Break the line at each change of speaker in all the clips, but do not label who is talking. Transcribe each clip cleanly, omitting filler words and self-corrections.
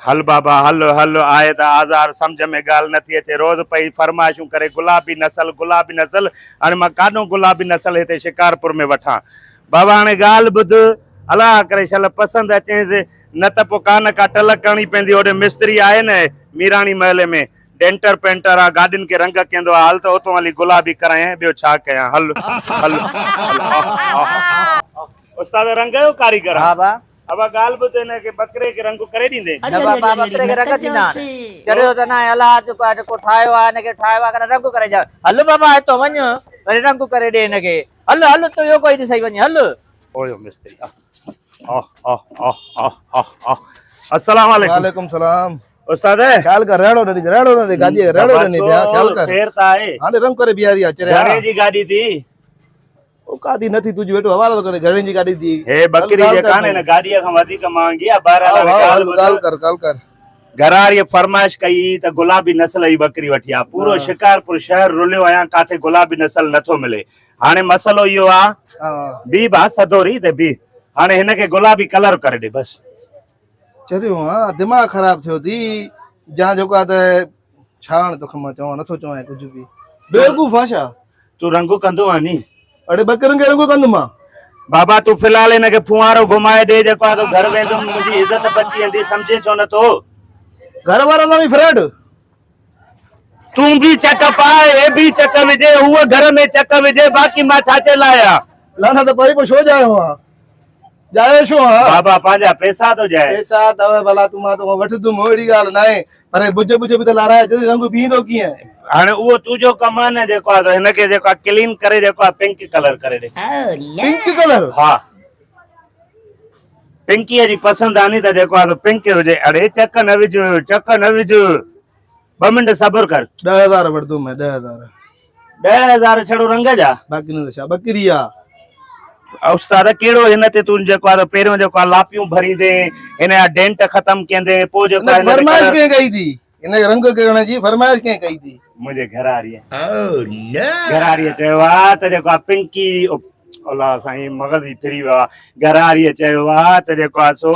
هل بابا هل هل آهي ته آزار سمجهه ۾ ڳالهه نٿي اچي روز پئي فرمائشون ڪري گلابي نسل گلابي نسل هاڻي مان ڪاڏون گلابي نسل هتي شڪارپور ۾ وٺان بابا هاڻي ڳالهه ٻڌ الله ڪري شل پسند اچينس نه ته پوء ڪا نه ڪا ٽل ڪرڻي پوندي هوڏي مستري آهي نه ميراڻي محلي ۾ ڊينٽر پينٽر آ گاڏين کي رنگ ڪيندو آ هل ته اتون هلي گلابي ڪرايان ٻيو ڇا ڪيان هل هل هل استاد رنگ جو ڪاريگر آ.
ها با.
ابا ڳالهه ٻڌ هن کي ٻڪري کي رنگ ڪري ڏيندين؟
نه بابا ٻڪري کي رنگ ٿيندا آهن. چريو ته ناهي الله جيڪو آهي جيڪو ٺاهيو آهي هن کي ٺاهيو آهي ڪڏهن رنگ ڪري ڏيان. هل بابا هتو وڃ وري رنگ ڪري ڏي هن کي. هل هل تون اهو ڪوئي ڏسئي وڃ هل.
اويو مستري آ آ آ آ آ آ آ السلام عليڪم.
وعليڪم سلام.
استاد
خيال ڪر ريڙو نه ڏي ريڙو نه ڏي گاڏي کي ريڙو ڏني پيا خيال ڪر.
خير ته آهي.
هاڻي رنگ ڪري بيهاري آ چريا.
گهڻي جي گاڏي ٿي؟
او ڪادي نه ٿي تنهنجي ويٺو حوالو ٿو ڪري گهڻي جي گاڏي ٿي.
هي ٻڪري جيڪا آهي نه هن گاڏيء کان وڌيڪ مهانگي آهي بهرحال هاڻي ڳالهه ٻڌ.
ڳالهه ڪر ڳالهه ڪر.
گهرواريء فرمائش ڪئي ته گلابي نسل جي ٻڪري وٺي آ. پورو شڪارپور شهر رليو آهيان ڪاٿي گلابي نسل نه ٿو ملي. هاڻي مسئلو اهو آ بيهه ڀا سدوري ته بيهه. هاڻي هن کي گلابي ڪلر ڪري ڏي بس.
چريو آن دماغ خراب ٿيو ٿي جان جيڪو آ ته ڇا هاڻي توکي مان چوان نٿو چوان ڪجهه به بيوقوف آن ڇا
تون رنگ ڪندو آهين ني؟
اڙي ٻڪرين کي رنگ ڪندم مان.
بابا تون في الحال هن کي ڦوهارو گهمائي ڏي جيڪو آ سو گهر ويندم منهنجي عزت بچي ويندي سمجهين ڇو نٿو.
گهر وارا لاء فريڊ.
تون به چڪ پاء هي به چڪ وجهي هوء گهر ۾ چڪ وجهي باقي مان ڇا جي لاء آ.
لعنت پئي پوء ڇو ڄايو آن. ڄايو ڇو آن.
بابا پنهنجا پئسا ٿو ڄائي.
پئسا اٿو ڀلا تون مان توکان وٺندم اهڙي ڳالهه ناهي پر هي بج بج به ته لارائي اچ رنگ بيهندو ڪيئن.
هاڻي اهو تنهنجو ڪم آهي نه جيڪو آهي سو هن کي جيڪو آهي ڪلين ڪري جيڪو آهي پنڪ ڪلر ڪري ڏي.
Pink colour?
ها پنڪيء جي پسند آهي ني ته جيڪو آهي سو پنڪ هجي. اڙي چڪ نه وجهه چڪ نه وجهه ٻه منٽ صبر ڪر.
10000 وٺندومانء 10000.
10000 ڇڙو رنگ جا؟
باقي نه ته ڇا ٻڪري آ.
استاد ڪهڙو هن تي تون جيڪو آ پهريون جيڪو آ لاپيون ڀريندين هن جا ڊينٽ ختم ڪيندين پوء جيڪو آ
هن فرمائش ڪنهن ڪئي ٿي هن کي رنگ ڪرڻ جي فرمائش ڪنهن ڪئي ٿي؟
منهنجي گهرواريء گهرواريء چيو آ ته جيڪو آ پنڪي الله سائين مغز ئي ڦري ويو آ گهرواريء چيو آ ته جيڪو آ سو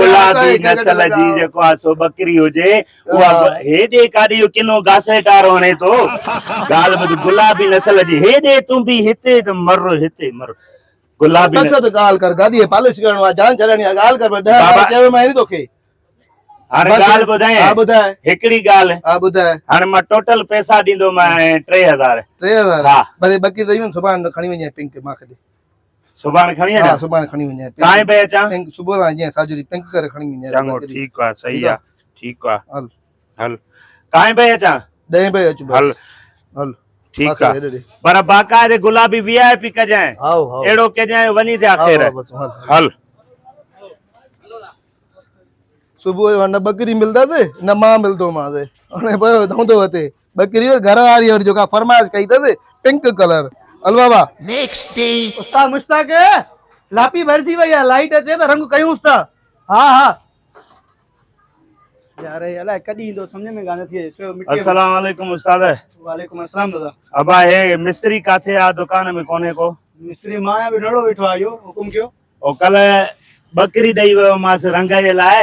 گلابي نسل جي جيڪو آ سو ٻڪري هجي اها هيڏي ڪاڏي اهو ڪنو گاسيٽارو هڻي ٿو. ڳالهه ٻڌ گلابي نسل جي هيڏي تون به هتي ته مر هتي مر گلابي
اڇا ته ڳالهه ڪر گاڏي کي پالش ڪرڻو آ جان ڇڏائڻي آ ڳالهه ڪر پر 10000
بابا
چيو مانء ني توکي
هاڻي
بس
ڳالهه ٻڌايان
ها ٻڌاء
هڪڙي ڳالهه
ها ٻڌاء
هاڻي مان ٽوٽل پئسا ڏيندو مانء 3000
3000
ها
بس هي ٻڪري رهيون آهن سڀاڻي کڻي وڃجانء پنڪ مان کي ڏي
سڀاڻي کڻي
ها
اچان؟
سڀاڻي کڻي وڃجانء
ڪانء پئي اچان؟
پنڪ صبح سان جيئن ساجهري پنڪ ڪري کڻي وڃجانء
چڱو ٺيڪ آ صحيح آ ٺيڪ آ
هل
هل ڪانء پئي اچان؟
ڏهين پئي اچ
هل
هل
ٺيڪ آ پر باقاعده گلابي وي آء پي ڪجانء
هائو هائو
اهڙو ڪجانء وڃي ٿيا خير هل
صبح جو نه ٻڪري ملندس نه مان ملندومانس هاڻي پيو ڌوندو وتي ٻڪري وري گهر واري وري جيڪا فرمائش ڪئي اٿس پنڪ ڪلر هل بابا.
Next day.
استاد مشتاق لاپي ڀرجي وئي آ لائيٽ اچي ته رنگ ڪيونس ٿا ها ها يار هي الائي ڪڏهن ايندو سمجهه ۾ ڪانه ٿي اچي ڇو مٽي
السلام عليڪم استاد.
وعليڪم السلام دادا.
ابا هي مستري ڪاٿي آ دڪان ۾ ڪونهي ڪو.
مستري مان آهيان ٻيو نڙو ويٺو آ اهو حڪم ڪيو.
او ڪلهه ٻڪري ڏئي ويو مانس رنگ جي لاء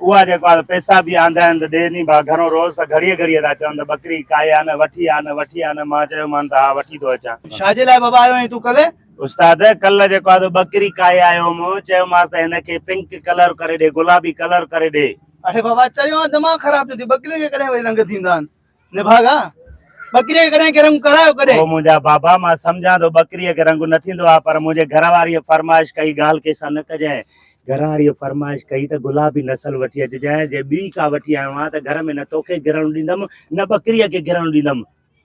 اها جيڪو آهي پئسا به آندا آهن ته ڏي ني ڀا گهڻو روز ته گهڙيء گهڙيء ٿا چون ته ٻڪري ڪائي آ نه وٺي آ نه وٺي آ نه مان چيومان ته ها وٺي ٿو اچان.
ڇا جي لاء بابا آيو آهين تون ڪلهه؟
استاد ڪلهه جيڪو آهي سو ٻڪري ڪاهي آيو هوم چيومانس ته هن کي پنڪ ڪلر ڪري ڏي گلابي ڪلر ڪري ڏي.
اڙي بابا چريو آهين دماغ خراب ٿيو ٿي ٻڪرين کي ڪڏهن وري رنگ ٿيندا آهن. نڀاڳا ٻڪريء کي ڪڏهن ڪنهن رنگ ڪرايو ڪڏهن؟
او منهنجا بابا مان سمجهان ٿو ٻڪريء کي رنگ نه ٿيندو آهي پر منهنجي گهر واريء فرمائش ڪئي ڳالهه ڪنهن سان نه ڪجانء گهر واريء فرمائش ڪئي ته گلابي نسل وٺي اچجانء جي ٻي ڪا وٺي آيو آهيان ته گهر ۾ نه توکي گرڻ ڏيندم نه ٻڪريء کي گرڻ ڏيندم.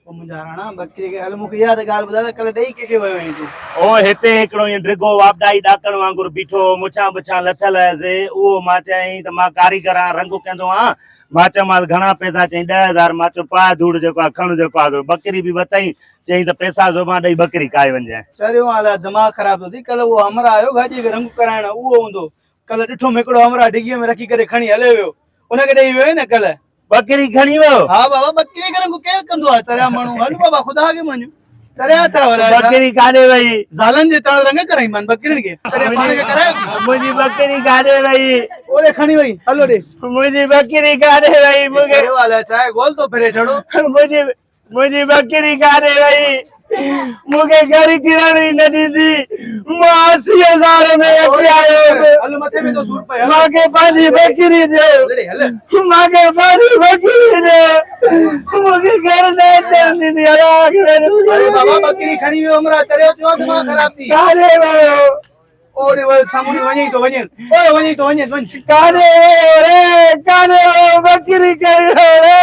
او منهنجا راڻا ٻڪريء کي هل مون کي اها ته ڳالهه ٻڌاء ته ڪلهه ڏئي ڪنهن کي ويو آهين تون؟
او هتي هڪڙو ائين ڊگهو واپڊائي ڏاڪڻ وانگر بيٺو هو مڇان بڇان لٿل هيس اهو مان چيائين ته مان ڪاريگر آهيان رنگ ڪندو آهيان مان چيومانس گهڻا پئسا؟ چيائين 10,000 مان چيو پاء ڌوڙ جيڪو آ کڻ جيڪو آ سو. ٻڪري به وتئين. چيائين ته پئسا زبان ڏئي ٻڪري ڪاهي وڃجانء.
چريو آن الاء دماغ خراب ٿيو اٿئي. ڪلهه اهو همراهه آيو گاڏيء کي رنگ ڪرائڻ اهو هوندو. ڪلهه ڏٺم هڪڙو همراهه ڍڳيء ۾ رکي ڪري کڻي هليو ويو. ان کي ڏئي ويو آهين نه ڪلهه.
ٻڪري کڻي ويو؟
ها بابا ٻڪريء کي رنگ ڪير ڪندو آ چريا ماڻهو. هل بابا خدا کي مڃ. چريا ٿا الائي ڇا؟
ٻڪري ڪاڏي وئي؟
زالن جي تڻ رنگ ڪرائين مان ٻڪرين کي. چريا پاڻ کي ڪرايو.
منهنجي ٻڪري ڪاڏي وئي؟
اوڏي کڻي وئي. هلو ڏي.
منهنجي ٻڪري ڪاڏي وئي؟ مون کي
چريو الائي ڇا آهي، گول ٿو ڦري ڇڙو.
منهنجي منهنجي ٻڪري ڪاڏي وئي؟ مون کي گهر ڪرڻ ئي نه ڏيندي. مان 80,000 ۾ وٺي آيو هيس.
هل مٿي ۾ ٿو سور پئي. هل
مان کي پنهنجي ٻڪري ڏيو.
ڙي هل.
مان کي پنهنجي ٻڪري ڏيو. مون کي گهر نه اچڻ ڏيندي.
اري بابا ٻڪري کڻي ويو همراهه چريو ٿيو آهي دماغ خراب ٿي.
ڪاڏي ويو؟
اوڏي ويو سامهون وڃي ٿو وڃي. اوڙي وڃي ٿو وڃي وڃ.
ڪاڏي ويو ري؟ ڪاڏي ويو؟ ٻڪري کڻي ويو ري.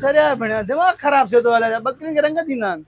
چريا بڻيا دماغ خراب ٿيو ٿو الائي ٻڪرين کي رنگ ٿيندا آهن.